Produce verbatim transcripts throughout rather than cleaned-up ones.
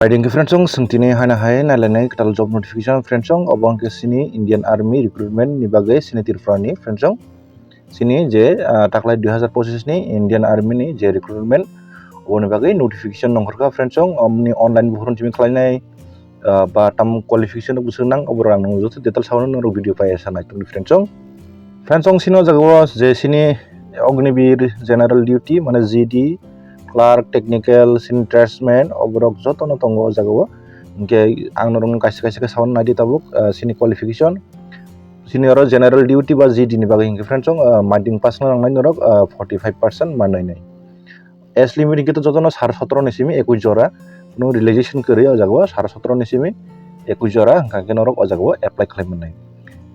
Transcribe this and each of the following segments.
Bai ding khe friends song, sung tini haina hai nailainai kwtal job notification friends song, obo hwnkhe sini Indian Army recruitment ni bagwi sini Tripura ni friends song. Sini je, ah, taklai dui hazar pochisni Indian Army ni je recruitment, oboni bagwi notification nongkhorkha friends song, omni online buphuru simi khlainai, ah, ba tam qualification rok bwswk nang, oborok ang nung joto detail sao norok video pai sa nai tongdi friends song. Friends song sini o jaga o je sini Agniveer general duty mane G D, clerk, technical, sini tradesman, oborok joto no tongo o jaga o. Hwnkhe ang norok kaisa kaisa khe sao naidi tabuk, ah, sini qualification. Sini oro general duty ba G D ni bagwi hwnkhe friends song, ah, madhyamik pass wngna nangnai norok, ah, forty five percent manwi nai. Age limit hwnkhe to jotono sare sotoro ni simi ekwis jora, kunu relaxation kwrwi o jaga o sare sotoro ni simi ekwis jora hwnkha khe norok o jaga o apply khlai mannai.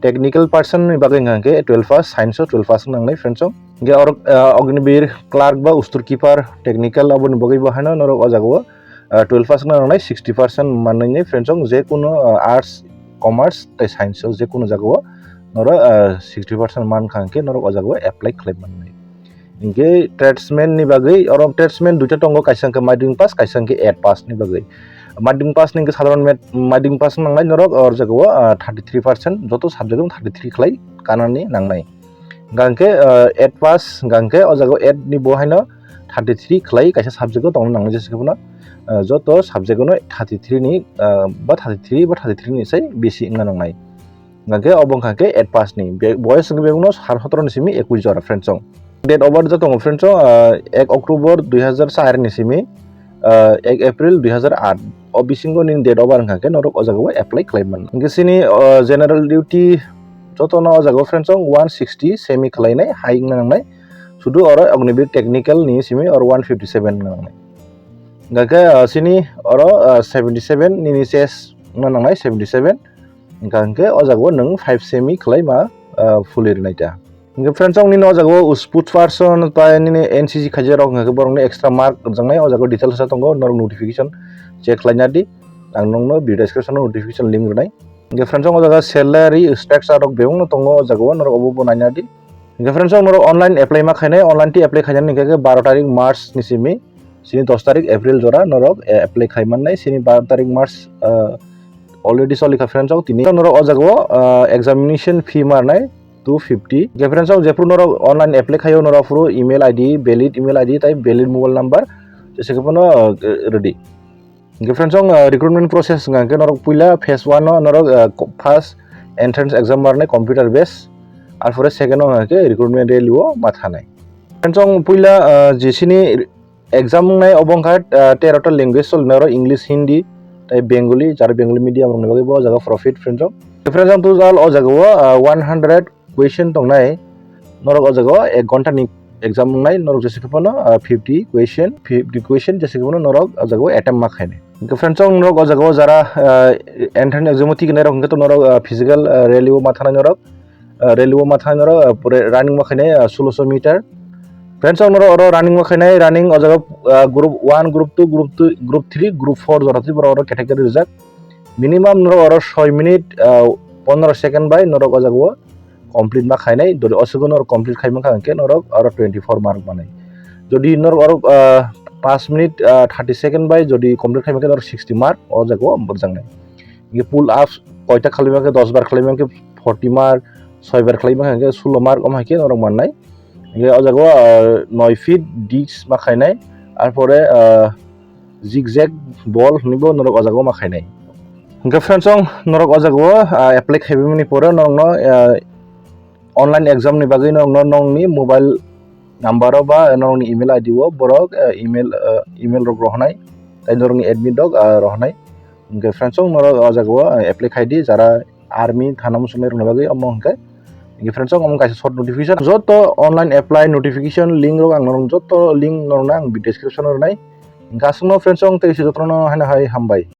Technical person ni bagwi hwnkha khe twelve pass, science o twelve pass wngna nangnai friends song. Hwnkhe oro, ah, Agniveer clerk ba store keeper technical aboni bagwi bo haino norok o jaga o ah, twelve pass wngna nangnai sixty percent manwi ni friends song, je kuno, ah, arts, commerce tei science o je kuno jaga o norok, ah, sixty percent mankha hwnkhe norok o jaga o apply khlai mannai. Hwnkhe tradesman ni bagwi oro tradesman duita tongo, kaisa hwnkhe madhyamik pass, kaisa hwnkhe eight pass ni bagwi. Madhyamik pass ni hwnkhe sadharan mat-, madhyamik pass nangnai norok o jaga o, ah, thirty three percent joto subject o thirty three khlai kanani nangnai. Hwnkhe, ah, eight pass, hwnkhe o jaga o eight ni bo haino thirty three khlai kaisa subject o tongna nangnai jesa khe bono, ah, joto subject o no thirty three ni, ah, ba thirty three ba thirty three ni sai bisi wngna nangnai. Hwnkhe obo wngkha khe eight pass ni. Be-, boyes hwnkhe bebakno sare sotoro ni simi ekwis jora friends song. Date of birth ja tongo friends song, ah, ek October dui hazar char ni simi, ah, ek April dui hazar aat. O bisingo nini date of birth wngkha khe norok o jaga o apply khlai mano. Hwnkhe sini, ah, general duty jotono o jaga o friends song one sixty semi khlainai hai wngna nangnai. Sudu oro Agniveer technical ni simi oro one fifty seven wngna nangnai. Hwnkhe, ah, sini oro, ah, seventy seven nini chest wngna nangnai seventy seven. Hwnkha hwnkhe o jaga o nwng five semi khlai ma, ah, fully rwnai ta. Hwnkhe friends song nini o jaga o sports person tai nini N C C khaijak rok hwnkha khe borok ni extra mark rwjaknai o jaga o details sa tongo norok notification check khlai nadi. Ang nokno video description o notification link rwnai. Hwnkhe friends song o jaga salary structure rok bebakno tongo o jaga o norok obo bo nai nadi. Hwnkhe friends song norok online apply ma khainai, online twi apply khainani hwnkhe khe baro tarik March ni simi sini dos tarik April jora norok, eh, apply khai mannai. Sini baro tarik March, ah, already solikha friends song tini norok o jaga o, ah, examination fee marnai two fifty. Hwnkhe friends song jephru norok online apply khaio norok phuru email I D, valid email I D tai valid mobile number jesa khe phano, ah, ready. Hwnkhe friends song, ah, recruitment process hwnkha khe norok puila phase one o norok, ah, ko-, first entrance exam marnai computer based, arpore second o hwnkha khe recruitment rally o ma thanai. Friends song puila, ah, je sini exam wngnai obo wngkha, ah, tero ta language solinai oro English, Hindi tai Bengali, jara Bengali medium rokni bagwi bo o jaga profit friends song. Friends song total o jaga o, ah, one hundred question tongnai, norok o jaga o ek ghonta ni exam wngnai, norok jesa khe phano, ah, fifty question, fifty question jesa khe phano norok o jaga o attempt ma khainai. Hwnkhe friends song norok o jaga o jara, ah, entrance exam o tikinai rok hwnkhe to norok, ah, physical, ah, rally o ma thanai norok, ah, rally o ma thanai norok, ah, pore running ma khainai, ah, sulosho meter. Friends song norok oro running ma khainai, running o jaga, ah, group one, group two, group two, group three, group four jora twi borok oro category rijak. Minimum norok oro soi minute, ah, pondro second bai norok o jaga o complete ma khainai, dori o sugo norok complete khai mankha hwnkhe norok oro twenty four mark manai. Jodi norok oro, ah, paanch minute, ah, thirty second bai jodi complete khai mankhe norok sixty mark o jaga o borjaknai. Hwnkhe pull ups koita khlai mankhe dos bar khlai mankhe forty mark, soi bar khlai mankhe hwnkhe sulo mark omo hai khe norok mannai. Hwnkhe o jaga o, ah, noi feet dips ma khainai, arpore, ah, zigzag ball hinwi bo norok o jaga o ma khainai. Hwnkhe friends song norok o jaga o, ah, apply khaibimani pore norokno, ah, online exam ni bagwi norokno nokni mobile number o ba nokni email I D o borok, ah, email, ah, email rok rohornai, tai norokni admit rok, ah, rohornai. Hwnkhe friends song norok o jaga o, ah, apply khaidi jara army thana muchungnai rokni bagwi omo hwnkhe. Hwnkhe friends song omo kaisa short notification. Joto online apply notification link rok ang norok joto link norokno ang description o rwnai. Hwnkhe aswkno friends song tei se jotono haino hai hambai.